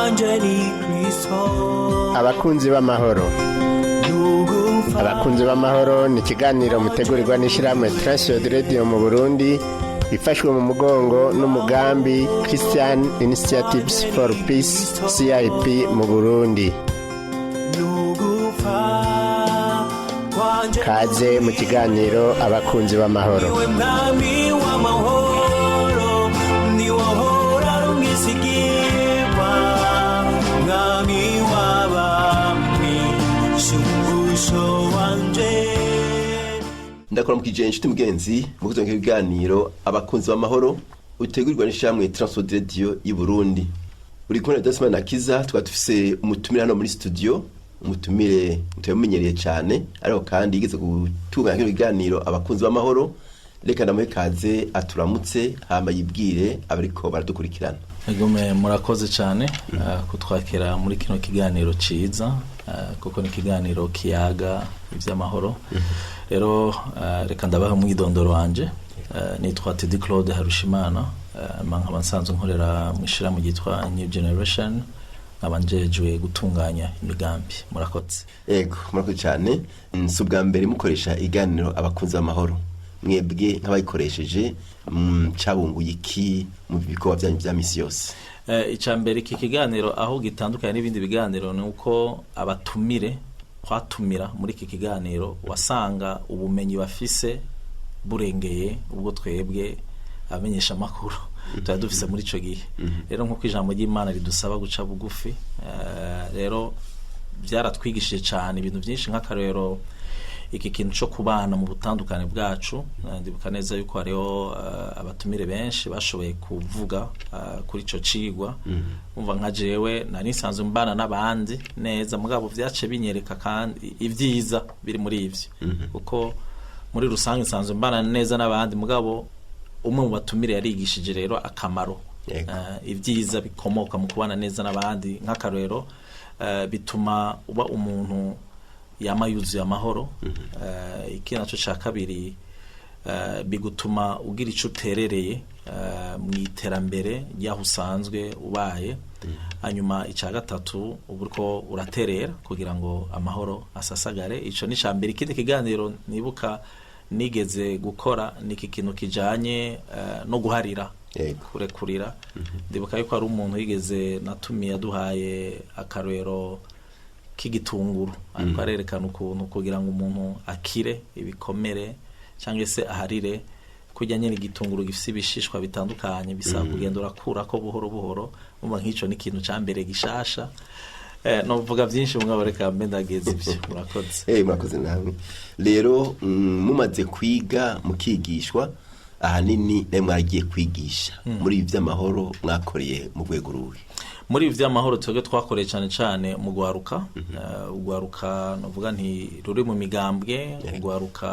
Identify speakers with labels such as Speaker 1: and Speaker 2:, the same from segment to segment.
Speaker 1: Wanje ni Kristo.
Speaker 2: Abakunzi b'amahoro.
Speaker 1: Nugupfa.
Speaker 2: Abakunzi b'amahoro ni ikiganiro mutegurirwa n'ishyirahamwe Transworld Radio mu Burundi, ifashwe mu mugongo n'umugambi Christian Initiatives for Peace, CIP mu Burundi.
Speaker 1: Nugupfa kwanje.
Speaker 2: Kaze mu kiganiro Abakunzi b'amahoro.
Speaker 1: Niwe mwami w'amahoro, niwe ahora ari umwizigirwa, mwami w'abami, shumbusho wanje.
Speaker 3: Ndakuramukije inshuti mugenzi mu kuzonga ibiganiro Abakunzi b'amahoro utegurirwa n'ishyirahamwe Transworld Radio y'u Burundi. Uri kumwe na Dasman Akiza. Tukaba dufise umutumire hano muri studio, umutumire mutamumenyereye cyane, ariko kandi yigeze gutunganya kino kiganiro Abakunzi b'amahoro. Reka ndamuhe kaze aturamutse, hama yibwire abariko baradukurikirana.
Speaker 4: Egume, murakoze cyane kutwakira muri kino kiganiro ciza, kuko ni ikiganiro kiyaga iby'amahoro. Rero reka ndabaha umwidondoro wanje. Nitwa Teddy Claude Harushimana, nkaba nsanzwe nkorera mu ishirahamwe ryitwa New Generation, nkaba njejwe gutunganya imigambi. Murakoze.
Speaker 3: Ego, murakoze cyane. Si ubwa mbere mukoresha iganiro Abakunzi b'amahoro. Mwebwe nk'abayikoresheje, cabunguye iki mu bikorwa byanyu bya misi yose?
Speaker 4: Icya mbere, iki kiganiro aho gitandukanye n'ibindi biganiro ni uko abatumire twatumira muri iki kiganiro wasanga ubumenyi bafise burengeye ubwo twebwe abamenyesha amakuru tuba dufise muri ico gihe. Rero nk'uko ijambo ry'Imana ridusaba guca bugufi, rero byaratwigishije cyane ibintu byinshi. Nk'akarorero, iki kintu cyo kubana mu butandukane bwacu, ndibuka neza yuko hariho abatumire benshi bashoboye kuvuga kuri ico cigwa. Umva, nka jewe nari nsanzwe mbana n'abandi neza, mugabo vyace binyereka kandi ibyiza biri muri ivyo, kuko muri rusange nsanzwe mbana neza n'abandi, mugabo umwe mu batumire yarigishije rero akamaro, ibyiza bikomoka mu kubana neza n'abandi. Nk'akarorero, bituma uba umuntu yama yuzuye amahoro. Iki naco ca kabiri, bigutuma ugira ico uterereye mu iterambere ry'aho usanzwe ubaye. Hanyuma ica gatatu, uba uriko uraterera kugira ngo amahoro asasagare. Ico ni ica mbere. Ikindi kiganiro nibuka nigeze gukora ni iki kintu kijanye no guharira, kurekurira. Ndibuka yuko hari umuntu yigeze natumiye aduhaye akarorero k'igitunguru, ariko arerekana ukuntu kugira ngo umuntu akire ibikomere cyangwa se aharire, kurya nyine igitunguru gifise ibishishwa bitandukanye, bisaba kugenda urakurako buhoro buhoro. Umva, nk'ico ni ikintu ca mbere gishasha. Novuga byinshi, mugabo reka mbe ndageze ivyo. Murakoze.
Speaker 3: Murakoze namwe. Rero mumaze kwiga, mukigishwa, ahanini nawe mwagiye kwigisha muri ibi by'amahoro, mwakoreye mu rwego ruhe?
Speaker 4: Muri ibi by'amahoro twebwe twakoreye cyane cyane mu gwaruka, ugwaruka novuga nti ruri mu migambwe, ugwaruka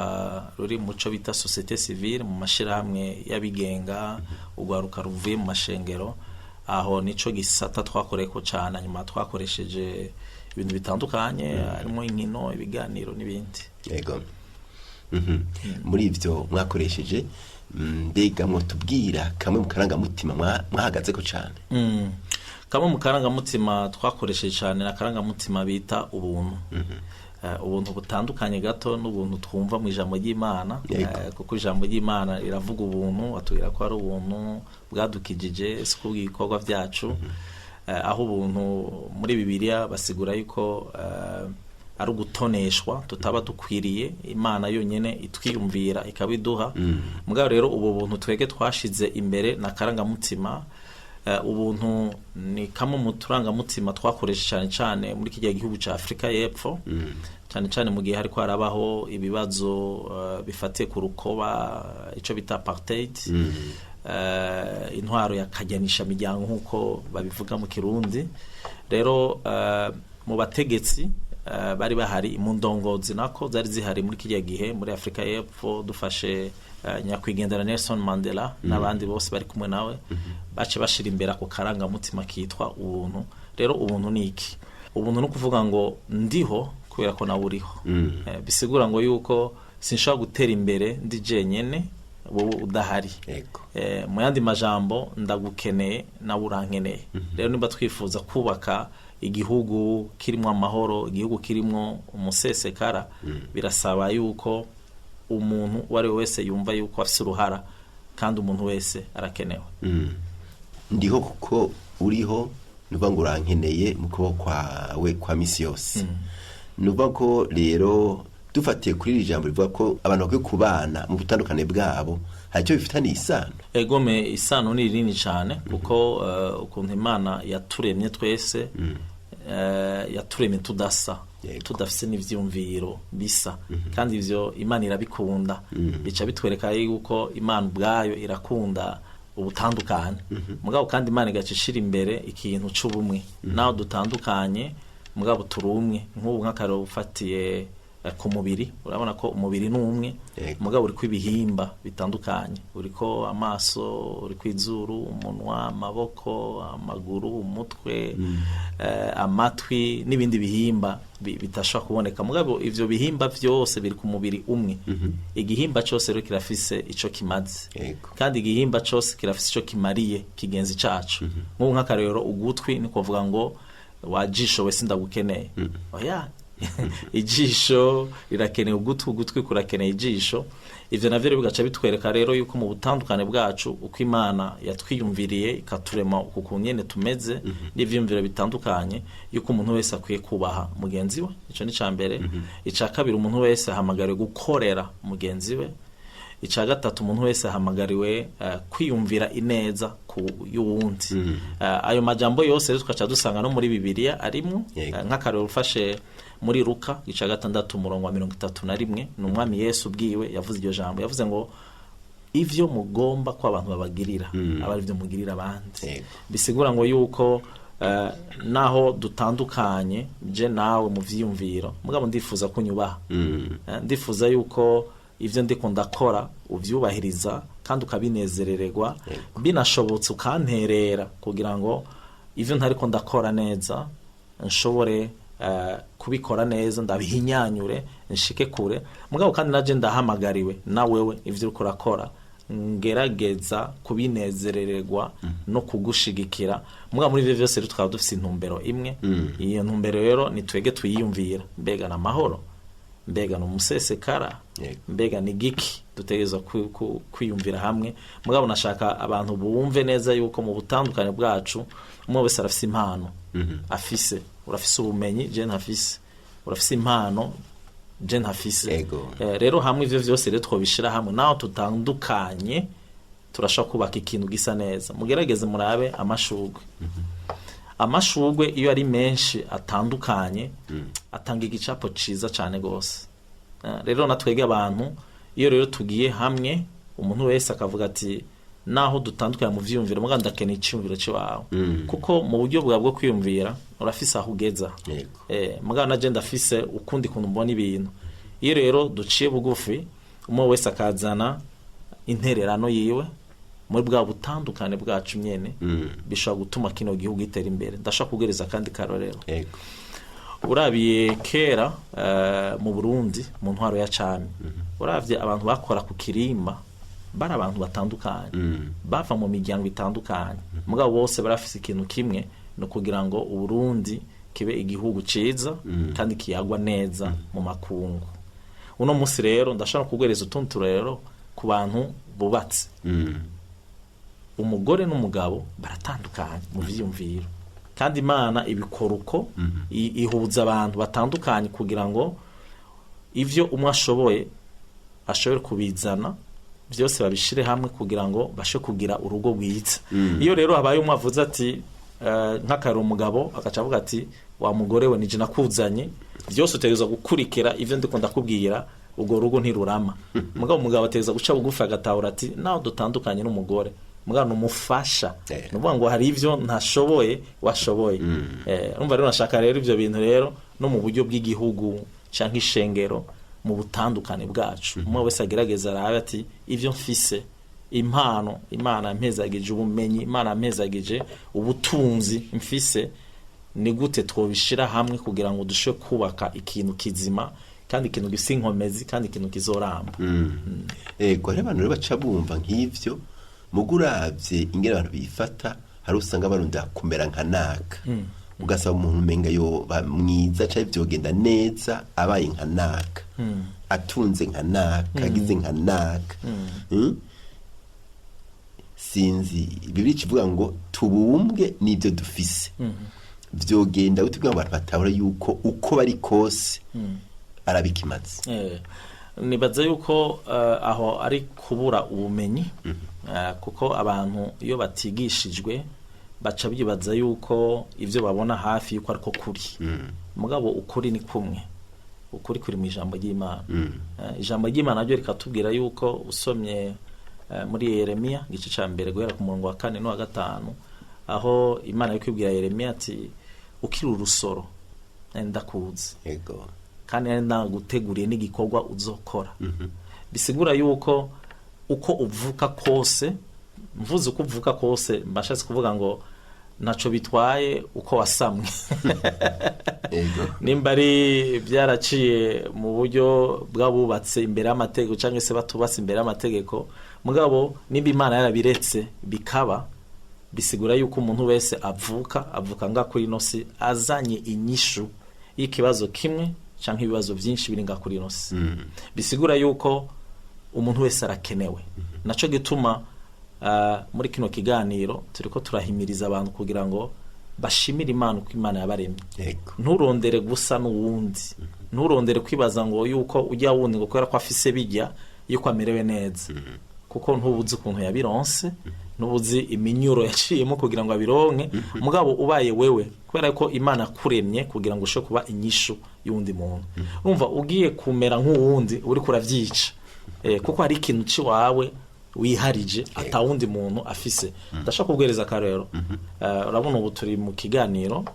Speaker 4: ruri mu cyo bita société civile, mu mashirahamwe y'abigenga, ugwaruka ruvuye mu mashengero. Aho nico gisata twakoreye ko cyane. Hanyuma twakoresheje ibintu bitandukanye, harimo inkino, ibiganiro n'ibindi.
Speaker 3: Yego. Muri ivyo mwakoresheje, mbega mwotubwira kamwe mu karangamutima mwahagazeko cane?
Speaker 4: Kamwe mu karangamutima twakoresheje cyane ni akarangamutima bita ubuntu. Ubuntu butandukanye gato n'ubuntu twumva mu ijambo ry'Imana, kuko ijambo ry'Imana riravuga ubuntu, atubwira ko ari ubuntu bwadukijije, si kubw'ibikorwa byacu. Aho ubuntu muri Bibiliya basigura yuko ari ugutoneshwa tutaba dukwiriye, Imana yonyine itwiyumvira ikabiduha. Mugabo rero ubu buntu twebwe twashize imbere na karangamutima. Ubuntu ni kamwe mu turangamutima twakoresha cyane cyane muri kijya gihugu cya Afurika y'Epfo, cyane cyane mu gihe hariko harabaho ibibazo bifatiye ku rukoba, ico bita apartheid, intwaro ya kajyanisha miryango nk'uko babivuga mu Kirundi. Rero mu bategetsi bari bahari, mu ndongozi nako zari zihari muri kijya gihe muri Afurika y'Epfo, dufashe nyakwigendera Nelson Mandela n'abandi bose bari kumwe nawe, bace bashira imbere ako karangamutima kitwa ubuntu. Rero ubuntu ni iki? Ubuntu ni ukuvuga ngo ndiho kubera ko nawe uriho. Bisigura ngo yuko sinshobora gutera imbere ndi jenyene. wowe udahari.
Speaker 3: Yego.
Speaker 4: Mu yandi majambo, ndagukeneye nawe urankeneye. Rero niba twifuza kubaka igihugu kirimo amahoro, igihugu kirimo umusesekara, birasaba yuko umuntu uwo ari we wese yumva yuko afise uruhara, kandi umuntu wese arakenewe.
Speaker 3: Ndiho kuko uriho, ni ukuvuga ngo urankeneye mu kuboko kwawe kwa misi yose. Ni ukuvuga ko rero dufatiye kuri iri jambo rivuga ko abantu bakwiye kubana mu butandukane bwabo, hari icyo bifitaniye isano.
Speaker 4: Egome, isano ni rinini cyane, kuko ukuntu Imana yaturemye twese, yaturemye tudasa, tudafise n'ivyumviro bisa, kandi ivyo Imana irabikunda. Bica bitwereka yuko Imana ubwayo irakunda ubutandukane, mugabo kandi Imana igaca ishira imbere ikintu c'ubumwe. Naho dutandukanye, mugabo turi umwe. Nk'ubu nk'akarero ufatiye ku mubiri, urabona ko umubiri ni umwe, mugabo uriko ibihimba bitandukanye: uriko amaso, uriko izuru, umunwa, amaboko, amaguru, umutwe, amatwi n'ibindi bihimba bitashobora kuboneka. Mugabo ivyo bihimba vyose biri ku mubiri umwe. Igihimba cose rero kirafise ico kimaze, kandi igihimba cose kirafise ico kimariye kigenzi cacu. Nk'ubu nk'akarero, ugutwi ni kuvuga ngo wajisho we sindagukeneye. Oya, ijisho rirakeneye ugutwi, ugutwi kurakeneye ijisho. Ivyo navyo rero bigaca bitwereka rero yuko mu butandukane bwacu, uko Imana yatwiyumviriye ikaturema uku kunyene tumeze n'ivyiyumviro bitandukanye, yuko umuntu wese akwiye kubaha mugenzi we. Ico ni ica mbere. Ica kabiri, umuntu wese ahamagariwe gukorera mugenzi we. Icya gatatu, umuntu wese ahamagariwe kwiyumvira ineza ku y'uwundi. Ayo majambo yose rero tugaca dusanga no muri Bibiliya arimwo. Nk'akarero, ufashe muri Luka ica 6, umurongo wa 31, ni Umwami Yesu ubwiwe yavuze iryo jambo. Yavuze ngo ivyo mugomba ko abantu babagirira, aba ari byo mugirira abandi. Bisigura ngo yuko naho dutandukanye je nawe mu vyiyumviro, mugabo ndifuza ko unyubaha. Ndifuza yuko ivyo ndiko ndakora uvyubahiriza kandi ukabinezerererwa, binashobotse ukanterera kugira ngo ivyo ntariko ndakora neza nshobore kubikora neza, ndabihinyanyure nshike kure. Mugabo kandi naje ndahamagariwe na wewe, ivyo uriko urakora ngerageza kubinezerererwa no kugushigikira. Mugabo muri ivyo vyose rero tukaba dufise intumbero imwe. Iyo ntumbero rero ni twege tuyiyumvira: mbega ni amahoro, mbega ni umusesekara, mbega ni giki dutegerezwa kwiyumvira hamwe? Mugabo nashaka abantu bumve neza yuko mu butandukane bwacu umwe wese arafise impano afise. Urafise ubumenyi je ntafise, urafise impano je ntafise. Rero hamwe ivyo vyose rero twobishira hamwe, naho tutandukanye turashobora kubaka ikintu gisa neza. Mugerageze murabe amashugwe. Amashugwe iyo ari menshi atandukanye atanga igicapo ciza cane gose. Rero natwege abantu, iyo rero tugiye hamwe, umuntu wese akavuga ati naho dutandukanye mu vyiyumviro, mugabo ndakeneye iciyumviro ciwawe, kuko mu buryo bwawe bwo kwiyumvira urafise aho ugeza. Mugabo naje ndafise ukundi kuntu mbona ibintu. Iyo rero duciye bugufi, umwe wese akazana intererano yiwe muri bwa butandukane bwacu nyene, bishobora gutuma kino gihugu gitera imbere. Ndashaka kugereza kandi karorero. Urabiye kera mu Burundi, mu ntwaro ya cami, uravye abantu bakora ku kirimba bari abantu batandukanye, bava mu miryango itandukanye, mugabo bose barafise ikintu kimwe, ni ukugira ngo Uburundi kibe igihugu ciza kandi kiyagwa neza mu makungu. Uno munsi rero ndashobora kuguhereza utundi turero ku bantu bubatse. Umugore n'umugabo baratandukanye mu vyiyumviro, kandi Imana ibikora uko, ihuza abantu batandukanye kugira ngo ivyo umwe ashoboye ashobore kubizana byose, babishire hamwe kugira ngo bashe kugira urugo rwiza. Iyo rero habaye umwe avuze ati nk'akari umugabo agaca avuga ati wa mugore we, nije nakuzanye, byose utegerezwa gukurikira ivyo ndiko ndakubwira, urwo rugo ntirurama. Mugabo umugabo ategerezwa guca bugufi, agatahura ati naho dutandukanye n'umugore, mugabo numufasha. Ni ukuvuga ngo hari ivyo ntashoboye washoboye. Urumva rero, nashaka rero ivyo bintu rero no mu buryo bw'igihugu canke ishengero, mu butandukane bwacu, umwe wese agerageza arabe ati ivyo mfise, impano Imana yampezagije, ubumenyi Imana yampezagije, ubutunzi mfise, ni gute twobishira hamwe kugira ngo dushobore kubaka ikintu kizima. Kandi ikintu gifise inkomezi, kandi ikintu kizoramba.
Speaker 3: Ego, hari abantu rero baca bumva nk'ivyo, mugo uravye ingene abantu bifata, hari usanga barondera kumera nka naka, ugasaba umuntu umenga yoba mwiza canke vyogenda neza abaye nka naka, atunze nka naka, agize nka naka. Sinzi, Bibiliya ikivuga ngo tubumbwe n'ibyo dufise, vyogenda gute kugira ngo abantu batabura yuko uko bari kose arabikimaze?
Speaker 4: Nibaza yuko aho ari kubura ubumenyi, kuko abantu iyo batigishijwe baca bibaza yuko ivyo babona hafi yuko ariko kuri. Mugabo ukuri ni kumwe, ukuri kuri mu ijambo ry'Imana. Ijambo ry'Imana ryo rikatubwira yuko usomye muri Yeremiya igice ca mbere guhera ku murongo wa kane n'uwa gatanu, aho Imana iri kwibwira Yeremiya ati: "Ukiri urusoro nari ndakuzi, kandi nari naguteguriye n'igikorwa uzokora." Bisigura yuko uko uvuka kose, mvuze uko uvuka kose, mbashatse kuvuga ngo ntaco bitwaye uko wasamwe. Nimba ari byaraciye mu buryo bw'abubatse imbere y'amategeko cyangwa se batubatse imbere y'amategeko, mugabo nimba Imana yarabiretse bikaba, bisigura yuko umuntu wese avuka nga kuri ino si azanye inyishu y'ikibazo kimwe cyangwa ibibazo byinshi biri nga kuri ino si. Bisigura yuko umuntu wese arakenewe. Naco gituma muri kino kiganiro turiko turahimiriza abantu kugira ngo bashimire Imana uko Imana yabaremye. Nturondere gusa n'uwundi, nturondere kwibaza ngo yuko ujya wundi ngo kubera ko afise bijya yuko amerewe neza, kuko ntubuzi ukuntu yabironse, ntubuzi iminyuro yaciyemo kugira ngo abironke. Mugabo ubaye wewe, kubera ko Imana yakuremye kugira ngo ushobore kuba inyishu y'uwundi muntu, urumva ugiye kumera nk'uwundi uriko uravyica. Kuko hari ikintu ciwawe wiharije atawundi muntu afise. Ndashaka kubwereza akarero. Urabona ubu turi mu kiganiro,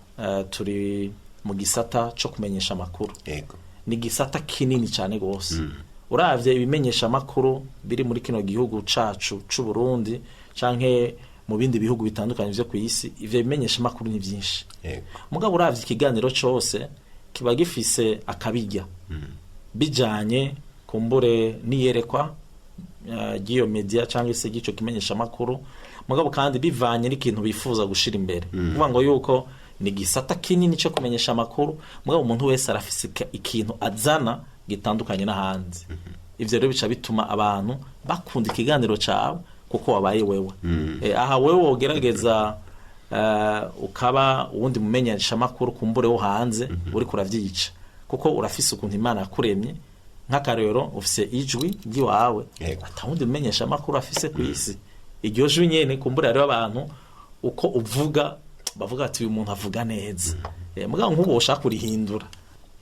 Speaker 4: turi mu gisata co kumenyesha amakuru. Ni igisata kinini cyane rwose. Uravye ibimenyesha amakuru biri muri kino gihugu cacu c'u Burundi canke mu bindi bihugu bitandukanye vyo ku isi, ivyo bimenyesha amakuru ni vyinshi. Mugabo uravye ikiganiro cose kiba gifise akabirya bijanye kumbure n'iyerekwa ry'iyo media cyangwa se ry'ico kimenyesha amakuru, mugabo kandi bivanye n'ikintu bifuza gushira imbere. Kuvuga ngo yuko ni gisata kinini cyo kumenyesha amakuru, mugabo umuntu wese arafise ikintu azana gitandukanye n'ahandi. Ivyo rero bica bituma abantu bakunda ikiganiro cawe kuko wabaye wewe. Aha wewe wogerageza ukaba uwundi mumenyesha amakuru kumbure wo hanze, uriko uravyica, kuko urafise ukuntu Imana yakuremye. Nk'akarero ufise ijwi ry'iwawe atawundi mumenyesha amakuru afise ku isi. Iryo jwi nyene kumbure hariho abantu uko uvuga bavuga ati: "Uyu muntu avuga neza." Mugabo nk'ubu ushaka kurihindura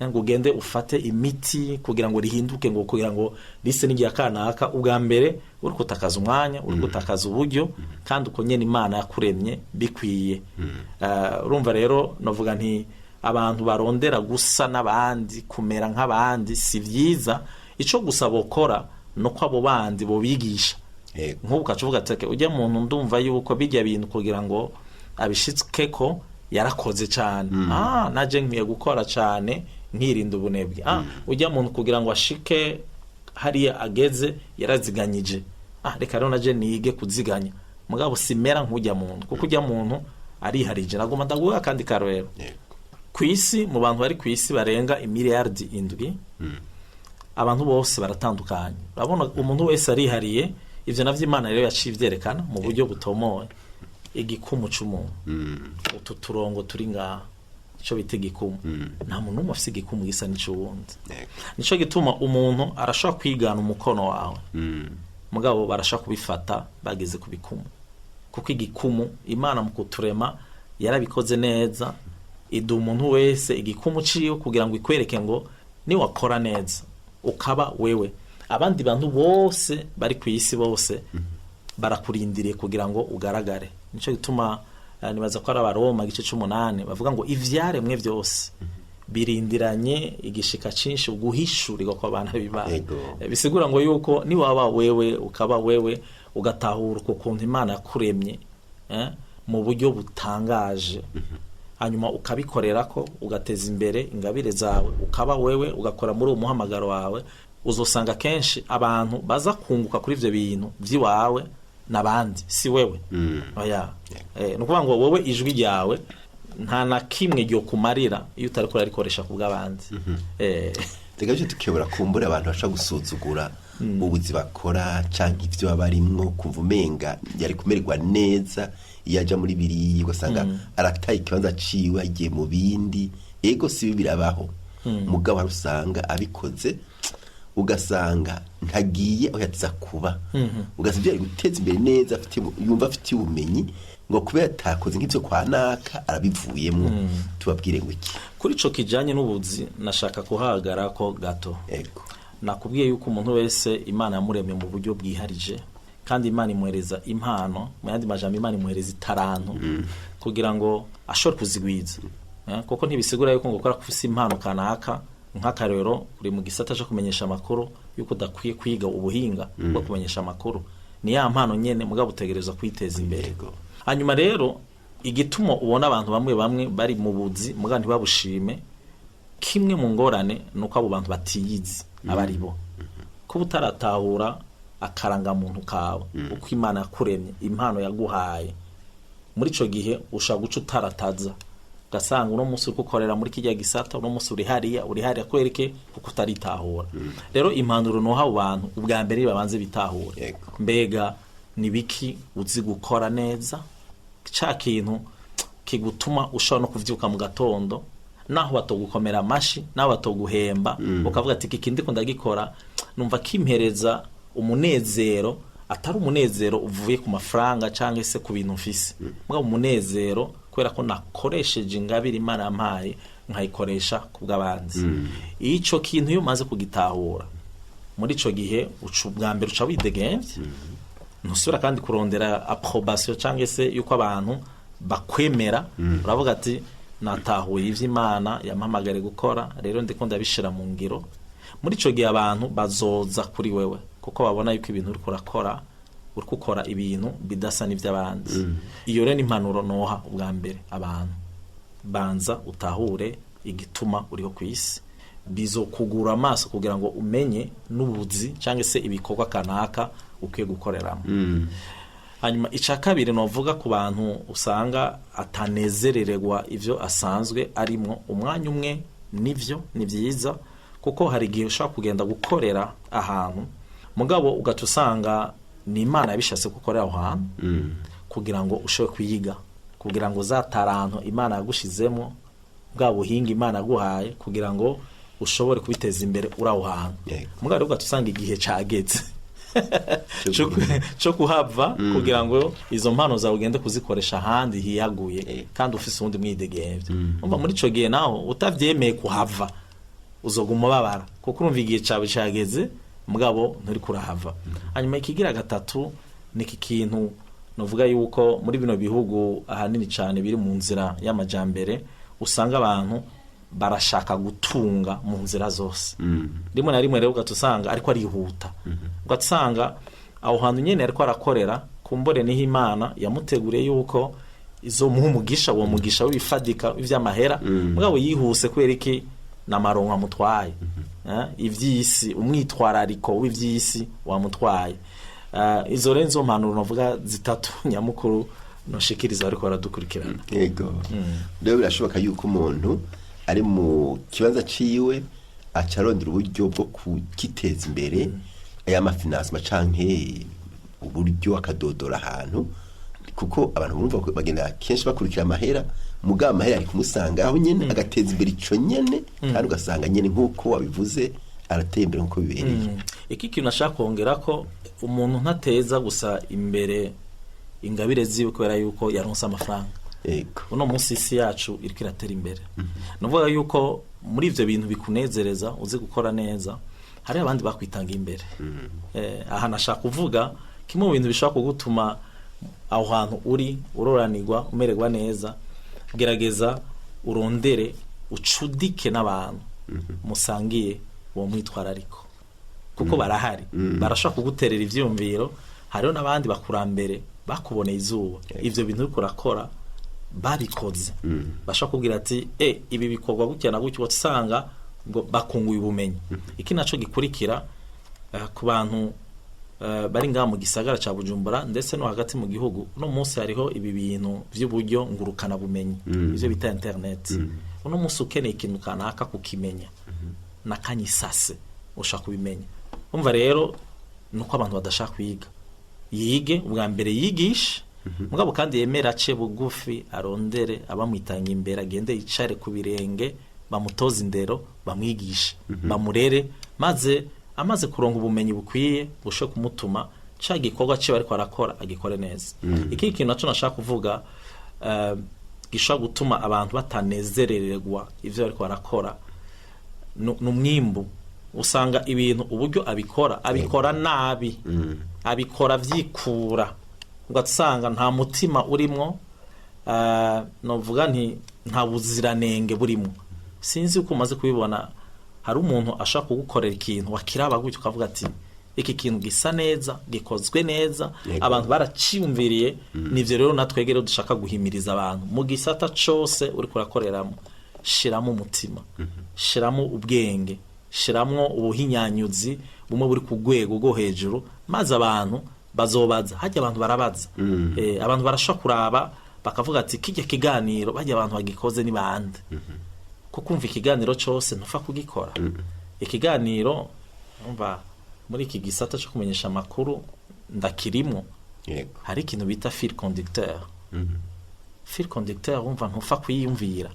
Speaker 4: ngo ugende ufate imiti kugira ngo rihinduke, ngo kugira ngo rise n'irya kanaka, ubwa mbere uri gutakaza umwanya, uri gutakaza uburyo, kandi uko nyene Imana yakuremye bikwiye. Urumva rero novuga nti abantu barondera gusa n'abandi, kumera nk'abandi, si vyiza. Ico gusa bokora nuko abo bandi bobigisha. Nk'ubu ukaca uvuga ati: "Okay, ujya muntu ndumva yuko bijya bintu kugira ngo abishitseke yarakoze cyane, naje nkwiye gukora cyane nkirinda ubunebwe. Ujya muntu kugira ngo ashike hariya ageze yaraziganyije, reka rero naje nige kuziganya." Mugabo simera nk'ujya muntu, kuko ujya muntu ariharije. Naguma ndaguha akandi karorero. Ku isi, mu bantu bari ku isi barenga imiliyardi 7, abantu bose baratandukanye. Urabona umuntu wese arihariye. Ivyo navyo Imana rero yaciye ivyerekana mu buryo butomoye. Igikumu c'umuntu, utu turongo turi ngaha, ico bita igikumu, nta muntu n'umwe afise igikumu gisa n'ic'uwundi. Nico gituma umuntu arashobora kwigana umukono wawe, mugabo barashobora kubifata bageze ku bikumu, kuko igikumu Imana mu kuturema yarabikoze neza, iduha umuntu wese igikumu ciwe kugira ngo ikwereke ngo niwakora neza ukaba wewe, abandi bantu bose bari ku isi bose barakurindiriye kugira ngo ugaragare. Nico gituma nibaza ko ari Abaroma igice c'umunani bavuga ngo ivyaremwe vyose birindiranye igishika cinshi uguhishurirwa kw'abana b'Imana. Bisigura ngo yuko niwaba wewe, ukaba wewe, ugatahura uko kuntu Imana yakuremye mu buryo butangaje. Hanyuma ukabikorera ko ugateza imbere ingabire zawe, ukaba wewe, ugakora muri uwo muhamagaro wawe, uzosanga kenshi abantu baza kunguka kuri ivyo bintu vy'iwawe n'abandi, si wewe. Oya. Ni ukuvuga ngo wowe ijwi ryawe nta na kimwe ryo kumarira iyo utariko urarikoresha ku bw'abandi.
Speaker 3: Reka bityo tukiyobora kumbura abantu bashobora gusuzugura ubuzi bakora canke ivyo baba barimwo, kumva umenga yari kumererwa neza iyo aja muri biriya, ugasanga arataye ikibanza ciwe agiye mu bindi. Ego, si bibi, birabaho, mugabo hari usanga abikoze ugasanga ntagiye aho yatiza kuba, ugasanga ivyo yari guteza imbere neza yumva afitiye ubumenyi, ngo kubera atakoze nk'ivyo kwa naka arabivuyemwo. Tubabwire ngo iki?
Speaker 4: Kuri ico kijanye n'ubuzi nashaka kuhagara ko gato.
Speaker 3: Ego.
Speaker 4: Nakubwiye yuko umuntu wese Imana yamuremye mu buryo bwiharije, kandi Imana imuhereza impano, mu yandi majambo Imana imuhereza itaranto kugira ngo ashobore kuzigwiza. Kuko ntibisigura yuko ngo ukora kufise impano kanaka, nk'akarero uri mu gisata cyo kumenyesha amakuru, yuko udakwiye kwiga ubuhinga bwo kumenyesha amakuru. Ni ya mpano nyene, mugabo utegerezwa kwiteza imbere. Hanyuma rero igituma ubona abantu bamwe bamwe bari mu buzi mugabo ntibabushime, kimwe mu ngorane ni uko abo bantu batiyizi aba ari bo. Kuba utaratahura akarangamuntu kawe, uko Imana yakuremye, impano yaguhaye, muri ico gihe ushobora guca utarataza, ugasanga uno munsi uriko ukorera muri kirya gisata, uno munsi uri hariya, uri hariya, kwereke kuko utaritahura. Rero impanuro noha abo bantu, ubwa mbere babanze bitahure. Mbega ni biki uzi gukora neza, ca kintu kigutuma ushobora no kuvyuka mu gatondo, naho batogukomera amashi, naho batoguhemba, ukavuga ati iki ndiko ndagikora numva kimpereza umunezero, atari umunezero uvuye ku mafaranga cyangwa se ku bintu mfise, mugabo umunezero kubera ko nakoresheje ingabire Imana yampaye, nkayikoresha ku bw'abandi. Ico kintu iyo umaze kugitahura, muri ico gihe uca ubwa mbere uca widegemvye, ntusubira kandi kurondera approbation cyangwa se yuko abantu bakwemera. Uravuga ati natahuye ivyo Imana yampamagare gukora, rero ndiko ndabishira mu ngiro. Muri ico gihe abantu bazoza kuri wewe kuko babona yuko ibintu uriko urakora, uriko ukora ibintu bidasa n'ivy'abandi. Iyo rero ni impanuro noha ubwa mbere abantu: banza utahure igituma uriho ku isi, bizokugura amaso kugira ngo umenye n'ubuzi cyangwa se ibikorwa kanaka ukwiye gukoreramo. Hanyuma icya kabiri novuga ku bantu usanga atanezerererwa ivyo asanzwe arimwo umwanya umwe, nivyo ni byiza, kuko hari igihe ushobora kugenda gukorera ahantu, mugabo ugaca usanga ni Imana yabishatse gukorera aho hantu kugira ngo ushobore kuyiga, kugira ngo za taranto Imana yagushizemo, bwa buhinga Imana yaguhaye, kugira ngo ushobore kubiteza imbere uri aho hantu. Mugabo rero ugaca usanga igihe cageze cyo kuhava kugira ngo izo mpano zawe ugende kuzikoresha ahandi hiyaguye kandi ufise uwundi mwidegemvye. Umva, muri ico gihe naho utavyemeye kuhava uzoguma ubabara, kuko urumva igihe cawe cageze mugabo nturi kurahava. Hanyuma ikigira gatatu ni iki kintu novuga yuko muri bino bihugu ahanini cyane biri mu nzira y'amajambere, usanga abantu barashaka gutunga mu nzira zose. Rimwe na rimwe rero ugaca usanga ariko arihuta, ugaca usanga aho hantu nyene ariko arakorera, kumbure niho Imana yamuteguriye yuko izomuha umugisha, uwo mugisha w'ibifadika w'ivy'amahera, mugabo yihuse kubera iki? N'amaronko amutwaye. Ivy'isi, umwitwarariko w'ivy'isi wamutwaye. Izo rero nizo mpanuro novuga zitatu nyamukuru noshikiriza ariko baradukurikirana.
Speaker 3: Yego, rero birashoboka yuko umuntu ari mu kibanza ciwe aca arondera uburyo bwo kukiteza imbere, aya ma financement canke uburyo, akadodora ahantu, kuko abantu bumva ko bagenda kenshi bakurikira amahera, mugabo amahera ari kumusanga aho nyene, agateza imbere ico nyene, kandi ugasanga nyene nk'uko wabivuze arateye imbere nk'uko bibereye.
Speaker 4: Iki kintu nashaka kongera ko umuntu ntateza gusa imbere ingabire ziwe kubera yuko yaronse amafaranga. Uno munsi isi yacu iriko iratera imbere, ni ukuvuga yuko muri ivyo bintu bikunezereza uzi gukora neza, hari abandi bakwitanga imbere. Aha nashaka kuvuga kimwe mu bintu bishobora kugutuma aho hantu uri uroranirwa, umererwa neza: gerageza urondere ucudike n'abantu musangiye uwo mwitwarariko, kuko barahari, barashobora kuguterera ivyiyumviro. Hariho n'abandi bakurambere bakuboneye izuba, ivyo bintu uriko urakora. Babikoze bashobora kubwira ati ibi bikorwa gutya na gutya, usanga ngo bakunguye ubumenyi. Iki naco gikurikira, ku bantu bari ngaha mu gisagara ca Bujumbura ndetse no hagati mu gihugu, uno munsi hariho ibi bintu vy'uburyo ngurukana bumenyi, ivyo bita internet. Uno munsi ukeneye ikintu kanaka kukimenya nakanyisase ushaka kubimenya. Umva rero, nuko abantu badashaka kwiga. Yige ubwa mbere, yigishe, mugabo kandi yemera ace bugufi, arondere abamwitanga imbere, agende yicare ku birenge, bamutoze indero, bamwigishe, bamurere, maze amaze kuronka ubumenyi bukwiye bushobora kumutuma ca gikorwa ciwe ariko arakora agikore neza. Ikindi kintu naco nashaka kuvuga, gishobora gutuma abantu batanezerererwa ivyo bariko barakora, ni umwimbu. Usanga ibintu uburyo abikora, abikora nabi, abikora vyikura, ugasanga nta mutima urimwo, novuga nti nta buziranenge burimo. Sinzi uko umaze kubibona, hari umuntu ashaka kugukorera ikintu, wakiraba gutyo ukavuga ati iki kintu gisa neza, gikozwe neza, abantu baraciyumviriye. Nivyo rero natwege rero dushaka guhimiriza abantu mu gisata cose uriko urakoreramo: shiramo umutima, shiramo ubwenge, shiramo ubuhinyanyuzi bumwe buri ku rwego rwo hejuru, maze abantu bazobaza. Hajya abantu barabaza. Abantu barashobora kuraba bakavuga ati kijya kiganiro bajya abantu bagikoze ni bande? Kuko umva, ikiganiro cose ntupfa kugikora. Ikiganiro, umva, muri iki gisata cyo kumenyesha amakuru ndakirimwo, hari ikintu bita fil conducteur. Fil conducteur, wumva, ntupfa kuyiyumvira.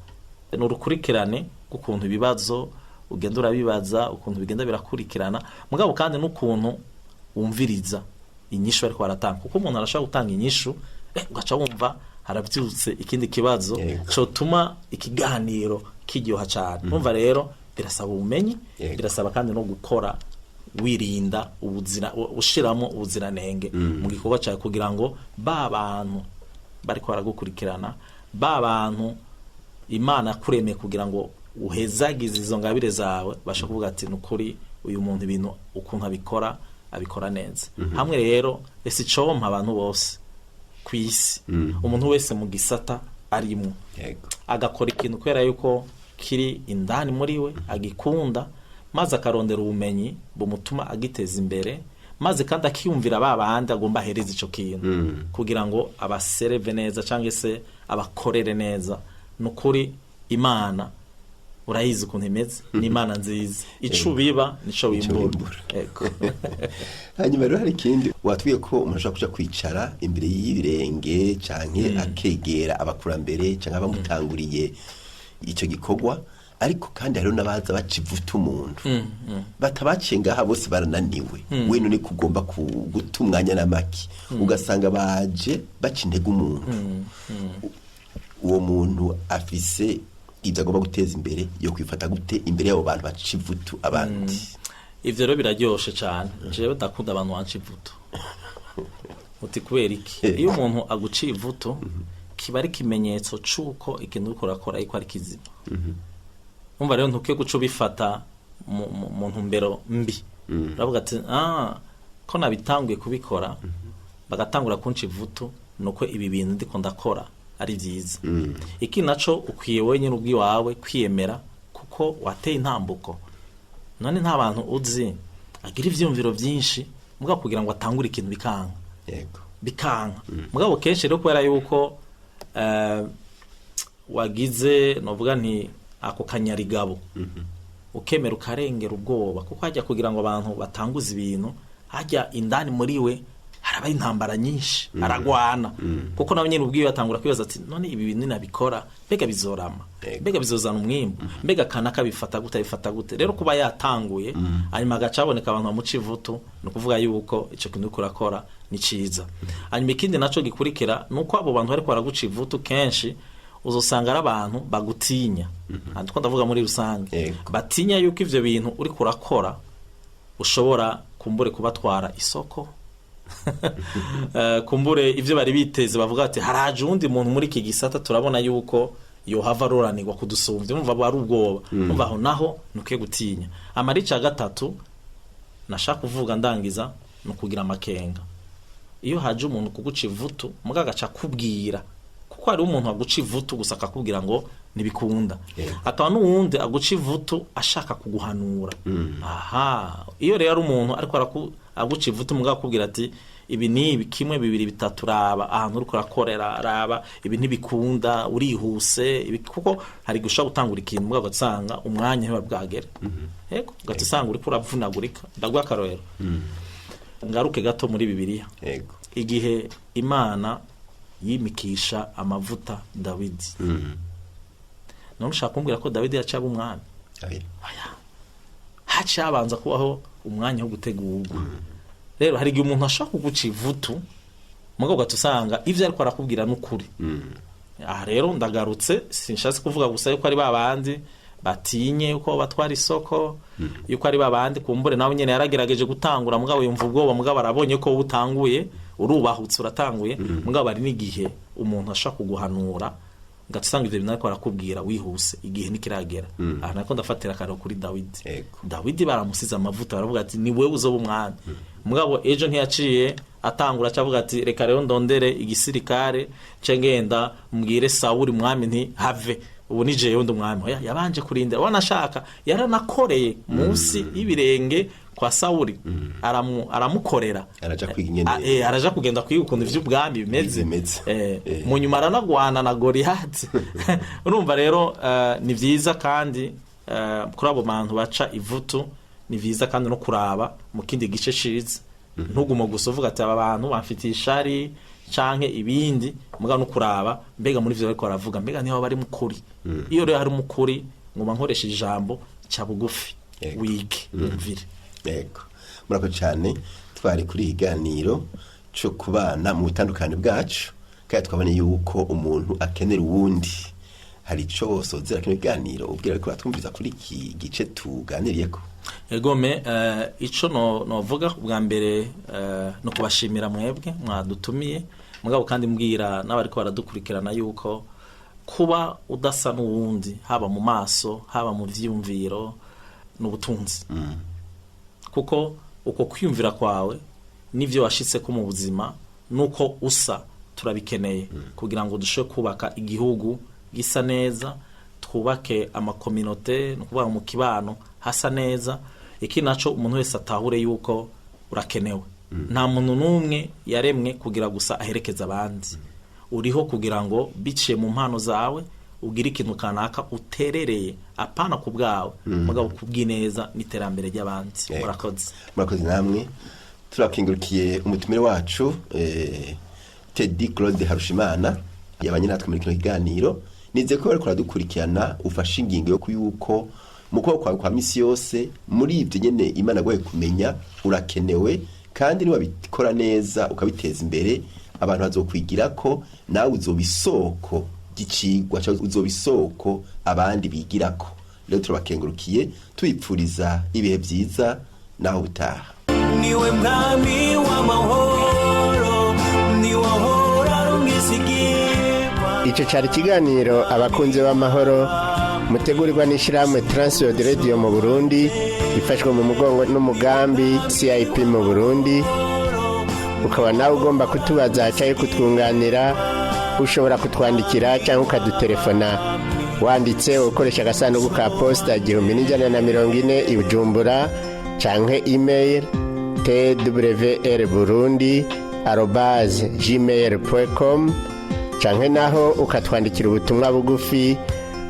Speaker 4: Ni urukurikirane rw'ukuntu ibibazo ugenda urabibaza, ukuntu bigenda birakurikirana, mugabo kandi n'ukuntu wumviriza inyishu bariko baratanga, kuko umuntu arashobora gutanga inyishu, ugaca wumva harabyutse ikindi kibazo cotuma ikiganiro kiryoha cyane. Umva rero, birasaba ubumenyi, birasaba kandi no gukora wirinda ubuzira, ushiramo ubuziranenge mu gikorwa cyawe, kugira ngo ba bantu bariko baragukurikirana, ba bantu Imana yakuremeye kugira ngo uhezagize izo ngabire zawe, basha kuvuga ati nukuri uyu muntu ibintu ukuntu abikora, abikora neza. Hamwe rero ese icompa abantu bose ku isi, umuntu wese mu gisata arimwo, agakora ikintu kubera yuko kiri indani muri we, agikunda, maze akarondera ubumenyi bumutuma agiteza imbere, maze kandi akiyumvira ba bandi agomba ahereza ico kintu kugira ngo abasereve neza cyangwa se abakorere neza, nukuri Imana urayizi ukuntu imeze, ni Imana nziza, ico ubiba nico wimbura.
Speaker 3: Wimbura.
Speaker 4: Ego.
Speaker 3: Hanyuma rero hari ikindi watubwiye, ko umuntu ashobora kuja kwicara imbere y'ibirenge canke akegera abakurambere canke abamutanguriye ico gikorwa, ariko kandi hariho n'abaza baca ivuta umuntu, batabaciye ngaha bose barananiwe, we none kugomba guta umwanya n'amaki, ugasanga baje baca intege umuntu. Uwo muntu afise ibyo agomba guteza imbere, yo kwifata gute imbere y'abo bantu baca ivutu abandi?
Speaker 4: Ivyo rero biraryoshe cane. Jewe ndakunda abantu banca ivutu. Uti kubera iki? Iyo umuntu aguciye ivutu, kiba ari ikimenyetso c'uko ikintu uriko urakora ariko ari kizima. Umva rero, ntukwiye guca ubifata mu ntumbero mbi. Uravuga ati ko nabitanguye kubikora bagatangura kunca ivutu, nuko ibi bintu ndiko ndakora ari byiza. Iki naco ukwiye wenyine ubwiwawe kwiyemera kuko wateye intambuko. None nta bantu uzi agira ivyumviro vyinshi, mugabo kugira ngo atangure ikintu bikanka? Bikanka. Mugabo kenshi rero kubera yuko wagize, novuga nti ako kanyarigabo, ukemera ukarengera ubwoba, kuko hajya kugira ngo abantu batanguze ibintu, hajya indani muri we haraba intambara nyinshi, aragwana, kuko nawe nyine ubwiwe atangura kwibaza ati none ibi bintu nabikora, mbega bizorama? Mbega bizozana umwimbu? Mbega kanaka bifata gute, bifata gute? Rero kuba yatanguye, hanyuma agaca haboneka abantu bamuca ivutu, ni ukuvuga yuko ico kintu uriko urakora ni ciza. Hanyuma ikindi naco gikurikira ni uko abo bantu bariko baraguca ivutu kenshi uzosanga ari abantu bagutinya. Aha ndiko ndavuga muri rusange. Batinya yuko ivyo bintu uriko urakora ushobora kumbure kubatwara isoko, kumbure ivyo bari biteze, bavuga ati haraje uwundi muntu muri iki gisata, turabona yuko yohava aroranirwa kudusumbya. Umva, ari ubwoba. Umva, aho naho ntukwiye gutinya. Amarica ya gatatu nashaka kuvuga ndangiza ni ukugira amakenga. Iyo haje umuntu kuguca ivutu, muga agaca akubwira kuko Kuko hariho umuntu aguca ivutu gusa akakubwira ngo ntibikunda,
Speaker 3: Yego.
Speaker 4: hakaba n'uwundi aguca ivutu ashaka kuguhanura. Aha iyo rero ari umuntu ariko aguca ivutu mugabo akubwira ati ibi ni ibi, kimwe, bibiri, bitatu, raba ahantu uriko urakorera, raba ibi ntibikunda, urihuse ibi, kuko hari igihe ushobora gutangura ikintu mugabo ugasanga umwanya ntiba bwagere. Yego, ugaca usanga uriko uravunagurika. Ndaguha akarorero, ngaruke gato muri Bibiliya.
Speaker 3: Yego.
Speaker 4: Igihe Imana yimikisha amavuta Dawidi, none ushaka kumbwira ko Dawidi yaciye aba umwami?
Speaker 3: Oya.
Speaker 4: Oya. Haciye habanza kubaho umwanya wo gutegurwa. Rero hari igihe umuntu ashobora kuguca ivutu mugabo ugaca usanga ivyo ariko arakubwira n'ukuri. Aha rero ndagarutse, sinshatse kuvuga gusa yuko ari babandi batinye yuko batwara isoko, yuko ari babandi kumbure nawe nyene yaragerageje gutangura mugabo yumva ubwoba, mugabo arabonye ko wowe utanguye, urubahutse, uratanguye. Mugabo hari n'igihe umuntu ashobora kuguhanura ugaca usanga ivyo bintu ariko arakubwira wihuse, igihe ntikiragera. Aha nako ndafatira akarero kuri Dawidi.
Speaker 3: Yego.
Speaker 4: Dawidi baramusize amavuta, baravuga ati ni wewe uzoba umwami. Mugabo ejo ntiyaciye atangura acavuga ati reka rero ndondere igisirikare nce ngenda mbwire Sawuli mwami nti have ubu ni jewe ndi umwami. Oya, yabanje kurindira, wanashaka yaranakoreye munsi y'ibirenge kwa Sawuli, aramukorera.
Speaker 3: Araja kwiga ingene-
Speaker 4: Araja kugenda kwiga ukuntu ivy'ubwami bimeze.
Speaker 3: Bimeze.
Speaker 4: Mu nyuma aranagwana na Goliyati. Urumva rero ni vyiza kandi kuri abo bantu baca ivutu, ni vyiza kandi no kuraba mu kindi gice ciza, ntugume gusa uvuga ati aba bantu bamfitiye ishari canke ibindi, mugabo no kuraba mbega muri ivyo bariko baravuga mbega niho bari mukuri. Iyo rero hari mukuri, nguma nkoresha ijambo ca bugufi,
Speaker 3: Yego.
Speaker 4: wige, wumvire.
Speaker 3: Yego, murakoze cyane. Twari kuri ikiganiro cyo kubana mu butandukane bwacu, kandi twabonye yuko umuntu akenera uwundi. Hari icyo wosozera kino kiganiro ubwira ariko batwumviriza kuri iki gice tuganiriyeko?
Speaker 4: Egome, ico no novuga ubwa mbere no kubashimira mwebwe mwadutumiye, mugabo kandi mbwira n'abariko baradukurikirana yuko kuba udasa n'uwundi, haba mu maso, haba mu vyiyumviro, n'ubutunzi, kuko uko kwiyumvira kwawe n'ivyo washitseko mu buzima nuko usa turabikeneye kugira ngo dushobore kubaka igihugu gisa neza, twubake amakominote, ni ukuvuga mu kibano hasa neza. Iki naco umuntu wese atahure yuko urakenewe. Nta muntu n'umwe yaremwe kugira gusa aherekeze abandi. Uriho kugira ngo biciye mu mpano zawe ugire ikintu kanaka uterereye, apana ku bwawe, mugabo kubw'ineza n'iterambere ry'abandi.
Speaker 3: Yego.
Speaker 4: Murakoze.
Speaker 3: Murakoze namwe. Turakengurukiye umutumire wacu Teddy Claude Harushimana yabanye natwe muri kino kiganiro. Nizeye ko bariko baradukurikirana ufashe ingingo yo kuyuko mu kuboko kwawe kwa misi yose muri ibyo nyene Imana aguhaye kumenya urakenewe, kandi niwabikora neza ukabiteza imbere abantu bazokwigirako, nawe uzoba isoko ry'icigwa canke uzoba isoko abandi bigirako. Rero turabakengurukiye, tubipfuriza ibihe vyiza naho ubutaha.
Speaker 1: Niwe mwami w'amahoro, niwe ahora ari umwizigirwa.
Speaker 2: Icyo cyari ikiganiro Abakunzi b'Amahoro, mutegurirwa n'ishyirahamwe Transworld Radio mu Burundi, ifashwe mu mugongo n'umugambi CIP mu Burundi. Ukaba nawe ugomba kutubaza cyangwa kutwunganira, ushobora kutwandikira cyangwa ukadutelefona wanditse ukoresha agasanduku ka posita 1140 i Bujumbura, canke email twrburundi@gmail.com, canke naho ukatwandikira ubutumwa bugufi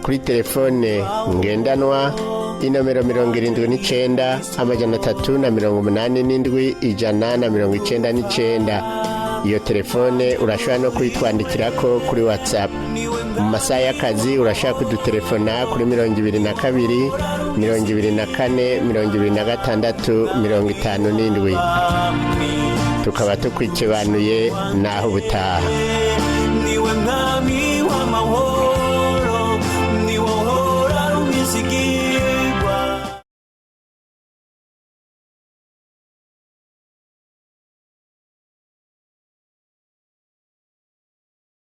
Speaker 2: kuri telefone ngendanwa inomero 79 387 199. Iyo telefone urashobora no kuyitwandikirako kuri WhatsApp. Mu masaha y'akazi urashobora kudutelefona kuri 22 24 26 57, tukaba tukwikibanuye naho ubutaha.